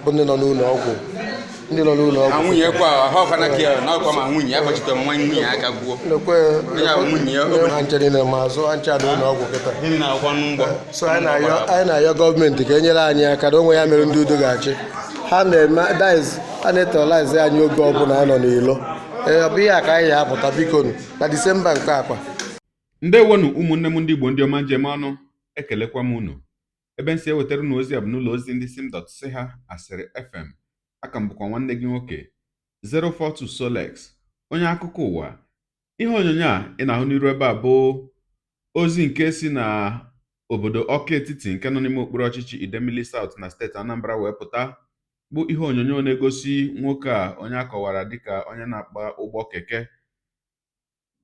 Bụ ndị nọ n'ụlọ ọgwụ, ndị nọ n'ụlọ Ma ọgwụ. Nwunye kwa ahụ ọkwana ka ya na ọkwa, ma nwunye ya gbachite nwa nwunye aka gwuo. Lekwe. Ya bụ nwunye ya, o Ha nche niile, ma azụ ha nche n'ụlọ ọgwụ kịta. Gịnị na-akwụkwọ mgbọ? So anyị na-ayọ gọọmenti ka e nyere anyị aka na onwe ya mere ndị udo ga-achị ha na-eme diz a na-eterrorize anyị oge ọbụla a nọ n'ilo. Ee, ọ bụ ihe a ka anyị ya apụta, biko nụ, na Disemba nke akwa. Ndewonu, ụmụnne m ndị Igbo, ndị ọma njem ọnụ, ekelekwa m unu. Ebe m si ewetara unu ozi a bụ n'ụlọ ozi ndị sim dot si ha Asịrị FM. Aka m bụkwa nwanne gị nwoke 042 Solex, onye akụkọ ụwa. Ihe onyonyo a ị na-ahụ n'iru ebe a bụ ozi nke si na obodo Ọka Etiti nke nọ n'ime okpuru ọchịchị Idemili South na steeti Anambra wee pụta, bụ ihe onyonyo na-egosi nwoke a onye a kọwara dịka onye na-akpa ụgbọ keke,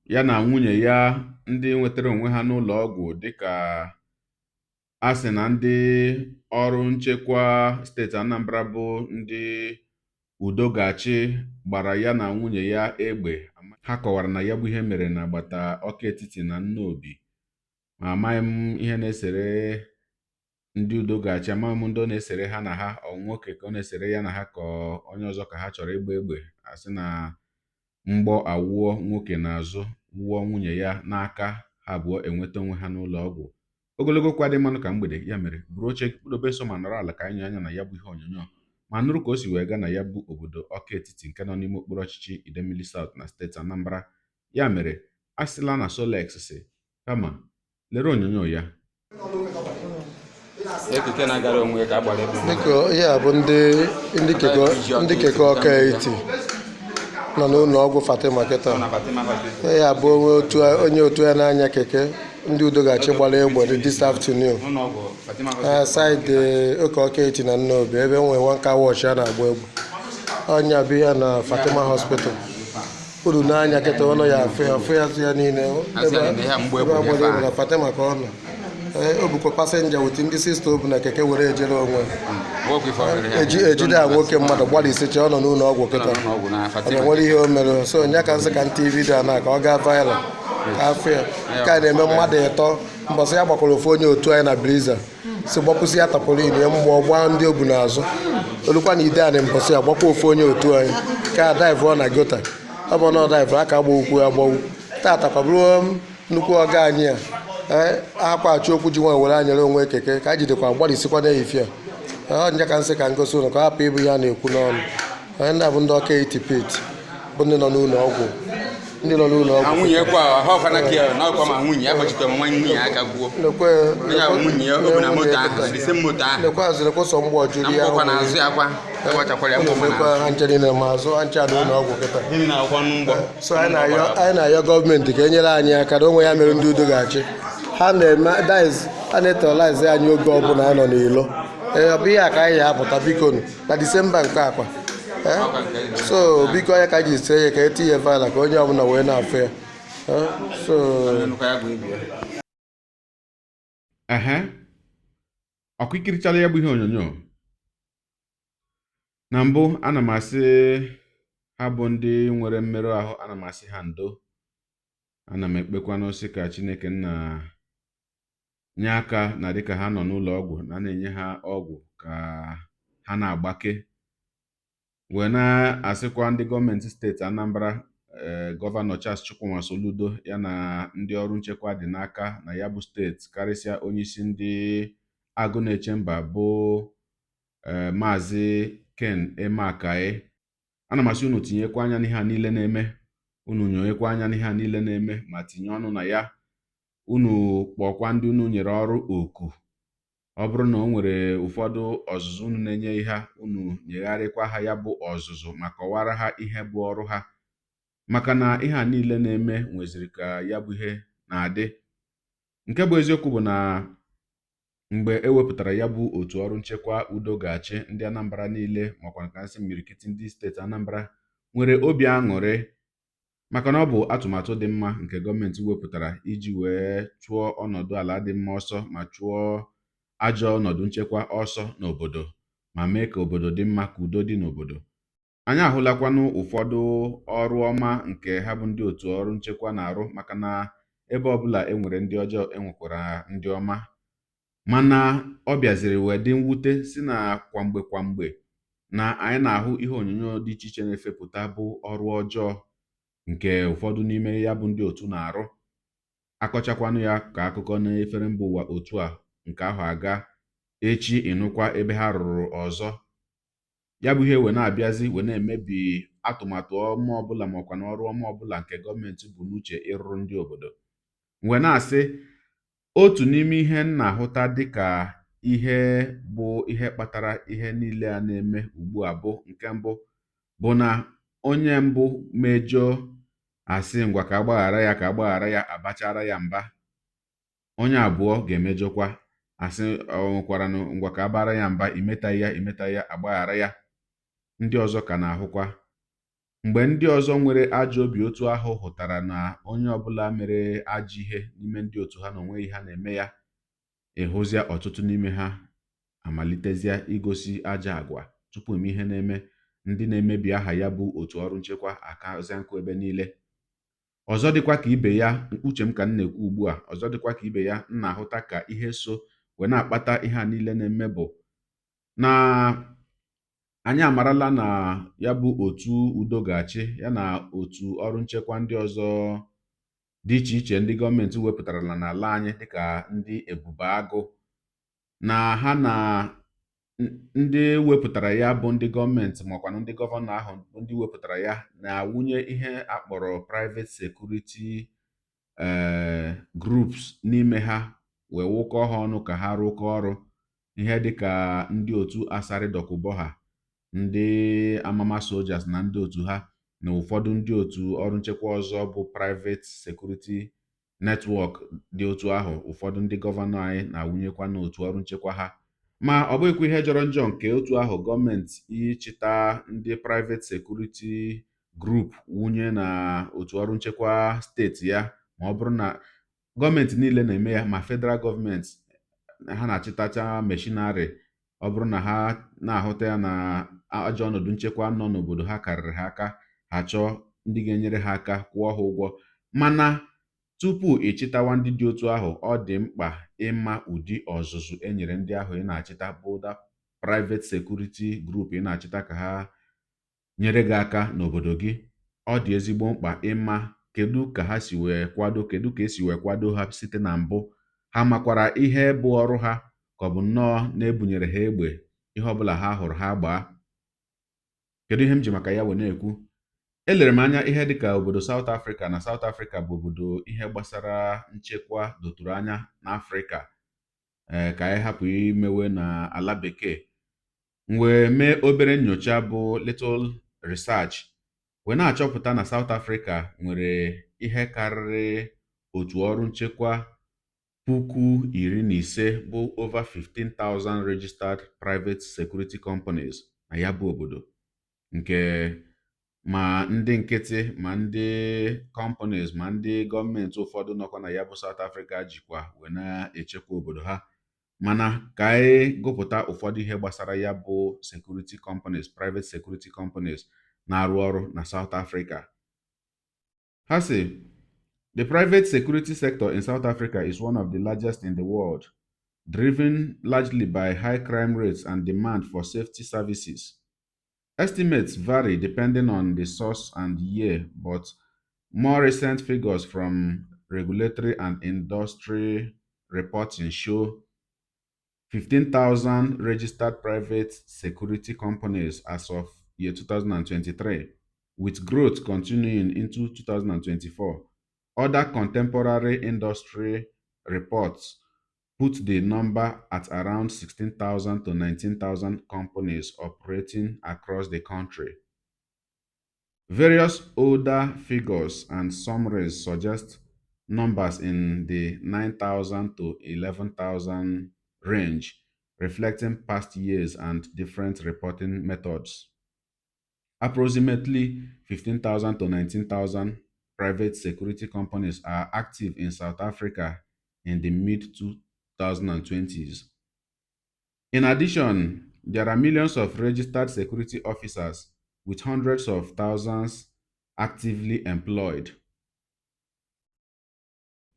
ya na nwunye ya, ndị nwetara onwe ha n'ụlọ ọgwụ dịka a sị na ndị ọrụ nchekwa steeti Anambra bụ ndị udo ga-achị gbara ya na nwunye ya egbe. Ha kọwara na ya bụ ihe mere n'agbata Ọka Etiti na Nnobi, ma amaghị m ihe na-esere ndị udo ga-achị, amaghị m ndị ọ na-esere ha na ha, ọ nwoke ka ọ na-esere ya na ha, ka onye ọzọ ka ha chọrọ ịgba egbe. Asị na mgbọ awụọ nwoke n'azụ, wụọ nwunye ya n'aka, ha abụọ enweta onwe ha n'ụlọ ọgwụ. Ogologo okwu adị mmanụ ka mgbede. Ya mere, buru oche gị, kpụdobe nso ma nọrọ ala ka anyị nye anya na ya bụ ihe onyonyo ma nụrụ ka o si wee gaa na ya bụ obodo Ọka Etiti nke nọ n'ime okpuru ọchịchị Idemili South na steeti Anambra. Ya mere, a sịla na Solex si, kama lere onyonyo ya. Ekike na-agara onwe ya ka a gbara egbe. Biko, ihe a bụ ndị keke Ọka Etiti nọ n'ụlọ ọgwụ Fatima kịta. Ọ na Fatima Hospital. Ihe a bụ onye otu ya na-anya keke ndị udo ga-achị gbara egbe this afternoon. Ụlọ ọgwụ Fatima Na Hospital. side oke Ọka Etiti na Nnobi, ebe nwee one car wash a na-agba egbe. Ọnya bụ ihe na Fatima Hospital uru n'anya kịta, ụlọ ya afụ ya, afụ ya ya niile. Asị anyị na ihe a mgbe ebe egbe agbara ya egbe na Fatima ka ọ nọ. Ee, o bukwa passenger with ndị sista o bu na keke were ejere onwe. Nwoke ife ọ mere ya. Eji ejide a nwoke mmadụ gbalịsicha, ọ nọ n'ụlọ ọgwụ kịta. Ụlọ ọgwụ na Ọ Fatima. nwere ihe o mere, so onye ka nsị ka ntị video na ka ọ gaa viral ka afọ ya nke a na-eme mmadụ ịtọ. Mbọsị ya gbakwara ofu onye otu anyị na Bliza si gbapụsị ya tarpaulin ya, mgbe ọgba ndị obu n'azụ olukwa na ide anị. Mbọsị ya gbakwa ofu onye otu anyị ka a dive na gutter, ọ bụ na ọ dive aka agba ukwu ya gbawu tata kwa bụrụ nnukwu ọga anyị a. Ee, akwa achọ okwu ji nwa were anyere onwe keke ka a jidekwa gbalịsikwa n'ehifie a. Ọ nje ka nsị ka ngosi ụlọ ka ọ hapụ ịbụ ihe a na-ekwu n'ọnụ. Onye ndị a bụ ndị Ọka Etipet, bụ ndị nọ n'ụlọ ọgwụ, ndị nọ n'ụlọ Ma ọgwụ. Nwunye kwa ahụ ọkwana ka ya na ọkwa, ma nwunye ya gbachite nwa nwunye ya aka gwuo. Lekwe. Ya bụ nwunye ya o bu na moto ahụ, the same moto ahụ. Lekwe azụ, lekwe sọ mgbọ juru Na ya. mgbọkwa n'azụ ya kwa egbachakwara ya mgbọ Lekwe n'azụ. ha nche niile, ma azụ ha nche n'ụlọ ọgwụ kịta. Gịnị na-akwụkwọ mgbọ? So anyị na-ayọ gọọmenti ka e nyere anyị aka na onwe ya mere ndị udo ga-achị ha na-eme diz a na-eterrorize anyị oge ọbụla a nọ n'ilo. Ee, ọ bụ ihe a ka anyị ya apụta, biko nụ, na Disemba nke akwa. Ee, so biko, onye ka anyị ji sie ya ka etinye viral ka onye ọbụla wee na-afụ ya. Ee, so Nnukwu ya bụ ibi ya. Ehe, ọkụ ikirichala ya bụ ihe onyonyo. Na mbụ, ana m asị ha bụ ndị nwere mmerụ ahụ, ana m asị ha ndo. Ana m ekpekwanụ sị ka Chineke nna nye aka na dịka ha nọ n'ụlọ ọgwụ na na-enye ha ọgwụ ka ha na-agbake, wee na-asịkwa ndị gọọmenti steeti Anambra, ee, Gọvanọ Charles Chukwuma Soludo, ya na ndị ọrụ nchekwa dị n'aka na ya bụ steeti, karịsịa onyeisi ndị agụ na-eche mba bụ ee Maazị Ken Emeakayi, ana m asị unu tinyekwa anya n'ihe a niile na-eme, unu nyonyekwa anya n'ihe a niile na-eme ma tinye ọnụ na ya. Unu kpọkwa ndị unu nyere ọrụ oku. Ọ bụrụ na o nwere ụfọdụ ọzụzụ unu na-enye ha, unu nyegharịkwa ha ya bụ ọzụzụ ma kọwara ha ihe bụ ọrụ ha, maka na ihe a niile na-eme nweziri ka ya bụ ihe na-adị. Nke bụ eziokwu bụ na mgbe e wepụtara ya bụ otu ọrụ nchekwa udo ga-achị, ndị Anambra niile, makwa nka nsị mmirikiti ndị steeti Anambra nwere obi aṅụrị, maka na ọ bụ atụmatụ dị mma nke gọọmenti wepụtara iji wee chụọ ọnọdụ ala dị mma ọsọ ma chụọ ajọ ọnọdụ nchekwa ọsọ n'obodo ma mee ka obodo dị mma, ka udo dị n'obodo anyị. Ahụlakwanụ ụfọdụ ọrụ ọma nke ha bụ ndị otu ọrụ nchekwa na-arụ, maka na ebe ọbụla e nwere ndị ọjọọ, e nwekwara ndị ọma. Mana ọ bịaziri wee dị mwute si na kwamgbe kwamgbe Na anyị na-ahụ ihe onyonyo dị iche iche na-efepụta bụ ọrụ ọjọọ nke ụfọdụ n'ime ya bụ ndị otu na-arụ. Akọchakwanụ ya ka akụkọ n'efere mba ụwa otu a, nke ahụ aga echi, ịnụkwa ebe ha rụrụ ọzọ. Ya bụ ihe wee na-abịazi wee na-emebi atụmatụ ọma ọbụla makwa na ọrụ ọma ọbụla nke gọọmenti bụ n'uche ịrụrụ ndị obodo. Wee na-asị, otu n'ime ihe m na-ahụta dịka ihe bụ ihe kpatara ihe niile a na-eme ugbu a bụ nke mbụ bụ na onye mbụ mejọọ, asị ngwa ka agbaghara ya, ka agbaghara ya, abachara ya mba. Onye abụọ ga-emejọkwa, asị ọ nwekwaranụ, ngwa ka abara ya mba, imetaghị ya, imetaghị ya, agbaghara ya. Ndị ọzọ ka na-ahụkwa. Mgbe ndị ọzọ nwere ajọ obi otu ahụ hụtara na onye ọbụla mere ajọ ihe n'ime ndị otu ha na onweghị ha na-eme ya, ịhụzịa ọtụtụ n'ime ha amalitezie igosi ajọ agwa tupu eme ihe na-eme. Ndị na-emebi aha ya bụ otu ọrụ nchekwa akazịa nkụ ebe niile. Ọzọ dịkwa ka ibe ya, uche m ka m na-ekwu ugbu a, ọzọ dịkwa ka ibe ya m na-ahụta ka ihe so wee na-akpata ihe a niile na-eme bụ na anyị amarala na ya bụ otu udo ga-achị ya na otu ọrụ nchekwa ndị ọzọ dị iche iche ndị gọọmenti wepụtarala n'ala anyị, dịka ndị Ebube Agụ, na ha na ndị wepụtara ya bụ ndị gọọmenti makwanụ ndị gọvanọ ahụ bụ ndị wepụtara ya na-awụnye ihe akpọrọ private security groups n'ime ha, wee wụkọọ ha ọnụ ka ha rụkọọ ọrụ. Ihe dịka ndị otu Asari Dokubo ha, ndị Amama Soldiers na ndị otu ha, na ụfọdụ ndị otu ọrụ nchekwa ọzọ bụ private security network dị otu ahụ, ụfọdụ ndị gọvanọ anyị na-awụnyekwa n'otu ọrụ nchekwa ha. Ma ọ bụghịkwa ihe jọrọ njọ nke otu ahụ gọọmenti ịchịta ndị private security group wunye na otu ọrụ nchekwa steeti ya, ma ọ bụrụ na gọọmenti niile na-eme ya. Ma federal gọọmenti ha na-achịtacha machinery, ọ bụrụ na ha na-ahụta ya na ajọ ọnọdụ nchekwa nọ n'obodo ha karịrị ha aka, ha chọọ ndị ga-enyere ha aka, kwụọ ha ụgwọ. Mana tupu ịchịtawa ndị dị otu ahụ, ọ dị mkpa ịma ụdị ọzụzụ e nyere ndị ahụ ị na-achịta, bụ private security group ị na-achịta ka ha nyere gị aka n'obodo gị. Ọ dị ezigbo mkpa ịma kedu ka ha si wee kwado, kedu ka esi wee kwado ha site na mbụ, ha makwara ihe bụ ọrụ ha, ka ọ bụ nnọọ na-ebunyere ha egbe, ihe ọbụla ha hụrụ ha gbaa. Kedu ihe m ji maka ya wee na-ekwu? Elere m anya ihe dịka obodo South Africa. Na South Africa bụ obodo ihe gbasara nchekwa doturu anya n'Afrịka, ee, ka anyị hapụ imewe na ala bekee. M wee mee obere nyocha bụ little research, wee na-achọpụta na South Africa nwere ihe karịrị otu ọrụ nchekwa 15,000, bụ over 15,000 registered private security companies na ya bụ obodo, nke ma ndị nkịtị, ma ndị companies, ma ndị gọọmenti ụfọdụ nọkwa na ya bụ South Africa jikwa wee na-echekwa obodo ha. Mana ka anyị gụpụta ụfọdụ ihe gbasara ya bụ security companies, private security companies na-arụ ọrụ na South Africa. Ha sị, "The private security sector in South Africa is one of the largest in the world, driven largely by high crime rates and demand for safety services. Estimates vary depending on the source and year, but more recent figures from regulatory and industry reporting show 15,000 registered private security companies as of year 2023, with growth continuing into 2024. Other contemporary industry reports put the number at around 16,000 to 19,000 companies operating across the country. Various older figures and summaries suggest numbers in the 9,000 to 11,000 range, reflecting past years and different reporting methods. Approximately 15,000 to 19,000 private security companies are active in South Africa in the mid 2020s. In addition, there are millions of registered security officers, with hundreds of thousands actively employed.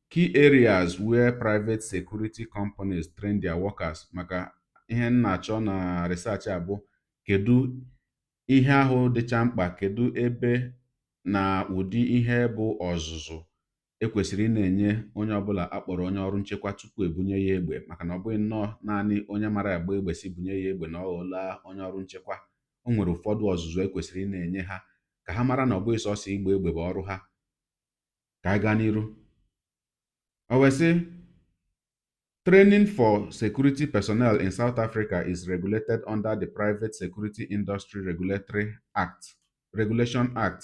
Key areas where private security companies train their workers." Maka ihe m na-achọ na research a bụ kedu ụdị ọzụzụ a na-enye ndị Kedu ihe ahụ dịcha mkpa? Kedu ebe na ụdị ihe bụ ọzụzụ ekwesịrị ị na-enye onye ọbụla akpọrọ onye ọrụ nchekwa tupu ebunye ya egbe? Maka na ọ bụghị nnọọ naanị onye mara agba egbe si bunye ya egbe na ọ ghọọla onye ọrụ nchekwa. O nwere ụfọdụ ọzụzụ ekwesịrị ị na-enye ha ka ha mara na ọ bụghị sọsọ igba egbe bụ ọrụ ha. Ka anyị gaa n'iru. O wee sị, "Training for security personnel in South Africa is regulated under the Private Security Industry Regulatory Act, Regulation Act.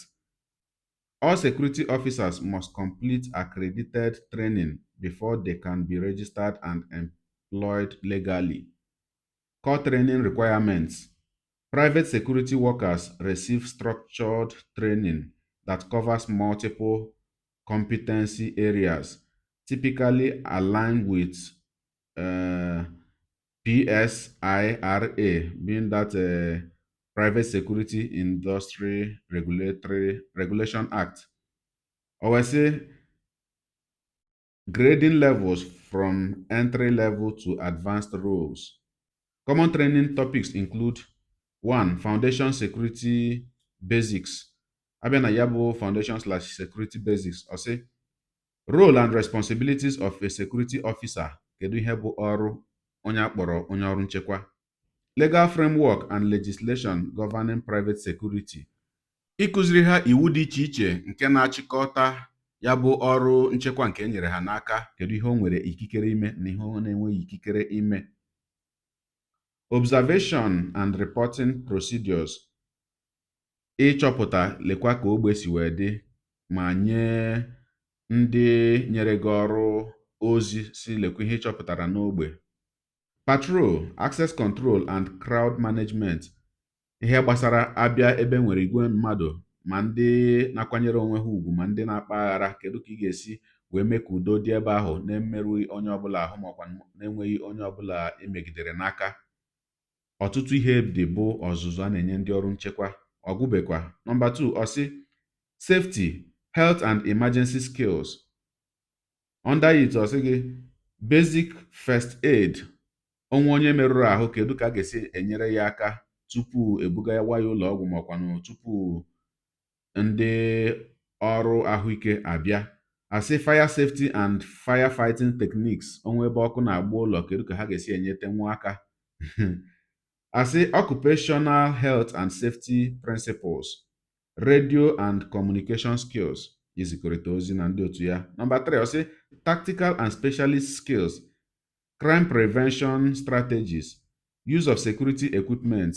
All security officers must complete accredited training before they can be registered and employed legally. Core training requirements. Private security workers receive structured training that covers multiple competency areas, typically aligned with PSIRA, being that Private Security Industry Regulatory Regulation Act. O wee sị, grading levels from entry level to advanced roles. Common training topics include: 1. Foundation Security Basics. Abịa na ya bụ foundation/security basics, ọ sị, role and responsibilities of a security officer. Kedu ihe bụ ọrụ onye akpọrọ onye ọrụ nchekwa? Legal framework and legislation governing private security. Ịkụziri ha iwu dị iche iche nke na-achịkọta ya bụ ọrụ nchekwa nke e nyere ha n'aka. Kedu ihe o nwere ikikere ime na ihe ọ na-enweghị ikikere ime? Observation and reporting procedures. Ịchọpụta lekwa ka ogbe si wee dị ma nye ndị nyere gị ọrụ ozi si lekwa ihe ị chọpụtara n'ogbe. Patrol, access control and crowd management. Ihe gbasara abịa ebe nwere igwe mmadụ, ma ndị na-akwanyere onwe ha ugwu ma ndị na-akpa aghara, kedu ka ị ga-esi wee mee ka udo dị ebe ahụ na-emerụghị onye ọbụla ahụ makwa na-enweghị onye ọbụla emegidere n'aka? Ọtụtụ ihe dị bụ ọzụzụ a na-enye ndị ọrụ nchekwa. Ọgwụbekwa. Nọmba 2, ọ sị, safety, health and emergency skills. Under it, ọ sị gị, basic first aid. Onwe onye merụrụ ahụ, kedu ka a ga-esi enyere ya aka tupu ebuga ya ya ụlọ ọgwụ makwanụ tupu ndị ọrụ ahụike abịa? Asị, fire safety and firefighting techniques. Onwe ebe ọkụ na-agba ụlọ, kedu ka ha ga-esi enyete nwa aka? Asị, occupational health and safety principles. Radio and communication skills, izikọrịta ozi na ndị otu ya. Nọmba 3, ọ sị, tactical and specialist skills, crime prevention strategies, use of security equipment,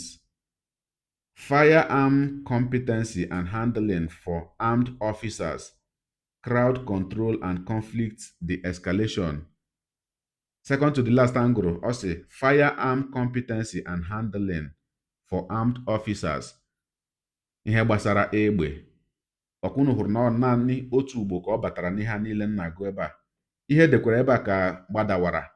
firearm competency and handling for armed officers, crowd control and conflict de-escalation. Second to the last angle, ọ sị, firearm competency and handling for armed officers. Ihe gbasara egbe. Ọkwụnụ hụrụ na ọ naanị otu ugbo ka ọ batara n'ihe a niile m na-agụ ebe a. Ihe edekwara ebe a ka gbadawara,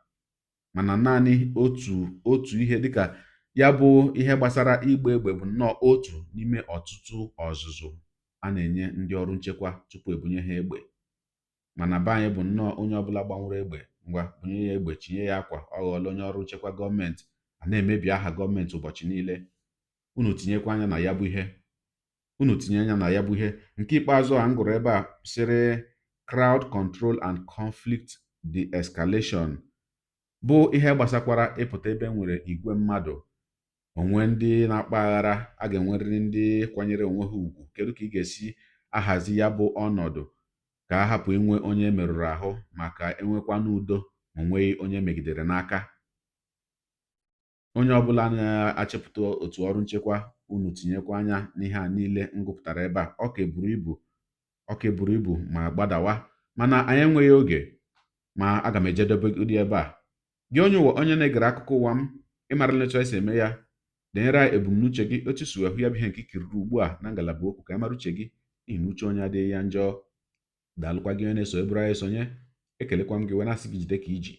mana naanị otu otu ihe dịka ya bụ ihe gbasara igba egbe bụ nnọọ otu n'ime ọtụtụ ọzụzụ a na-enye ndị ọrụ nchekwa tupu ebunye ha egbe. Mana be anyị bụ nnọọ onye ọbụla gbanwere egbe, ngwa, bunye ya egbe, chinye ya akwa, ọ ghọọla onye ọrụ nchekwa gọọmenti. A na-emebi aha gọọmenti ụbọchị niile. Unu tinyekwa anya na ya bụ ihe. Unu tinye anya na ya bụ ihe. Nke ikpeazụ a m gụrụ ebe a sịrị, crowd control and conflict de-escalation, bụ ihe gbasakwara ịpụta ebe nwere igwe mmadụ, onwe ndị na-akpa aghara, a ga-enwerịrị ndị kwanyere onwe ha ugwu. Kedu ka ị ga-esi ahazi ya bụ ọnọdụ ka a hapụ inwe onye merụrụ ahụ maka enwekwa n'udo ma onweghị onye megidere n'aka? Onye ọbụla na-achịpụta otu ọrụ nchekwa, unu tinyekwa anya n'ihe a niile m gụpụtara ebe a. Ọ ka buru ibu, ọ ka buru ibu ma gbadawa, mana anyị enweghị oge, ma aga m ejedebegodi ebe a. Gị onye ụwa, onye na-egere akụkọ ụwa m, ịmara etu anyị si eme ya, denyere anyị ebumnuche gị, otu si wee hụ ya bụ ihe nke ikiriri ugbu a na ngalaba okwu, ka anyị mara uche gị, n'ihi na uche onye adịghị ya njọ. Daalụkwa gị onye na-eso eburu anyị esonye. Ekelekwa m gị wee na-asị gị jide ka iji.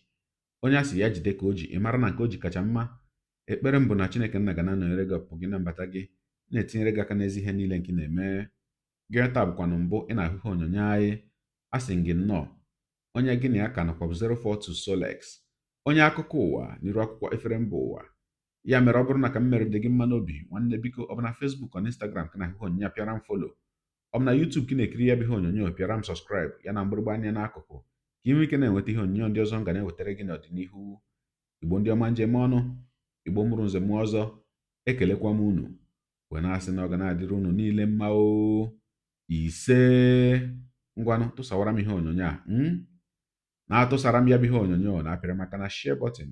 Onye a sị ya jide ka o ji, ị mara na nke o ji kacha mma. Ekpere m bụ na Chineke nna ga na-anọnyere gị, ọpụpụ gị na mbata gị, na-etinyere gị aka n'ezi ihe niile nke ị na-eme. Gị taa bụkwanụ mbụ ị na-ahụ ihe onyonyo anyị, a sị gị nnọọ. Onye gị na ya ka nọkwa bụ 042 Solex, onye akụkọ ụwa n'iru akwụkwọ efere mba ụwa. Ya mere, ọ bụrụ na ka m mere dị gị mma n'obi, nwanne, biko, ọ bụ na Facebook, ọ na Instagram ka na-ahụ ihe onyonyo a, pịara m follow. Ọ bụ na YouTube ka ị na-ekiri ya bụ ihe onyonyo, pịara m subscribe, ya na mgbịrịgba anya n'akụkụ, ka ị nwee ike na-enweta ihe onyonyo ndị ọzọ m ga na-ewetara gị n'ọdịnihu. Igbo ndị ọma, njem ọnụ, Igbo mụrụ nze mụọ ọzọ, ekelekwa m unu wee na-asị na ọ ga na-adịrị unu niile mma o. Ise. Ngwanụ, tụsawara m ihe onyonyo a, na-atụsara m ya bụ ihe onyonyo, na-apịrị maka na share button.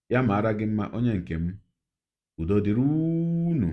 Ya mara gị mma, onye nke m. Udo dịrị unu.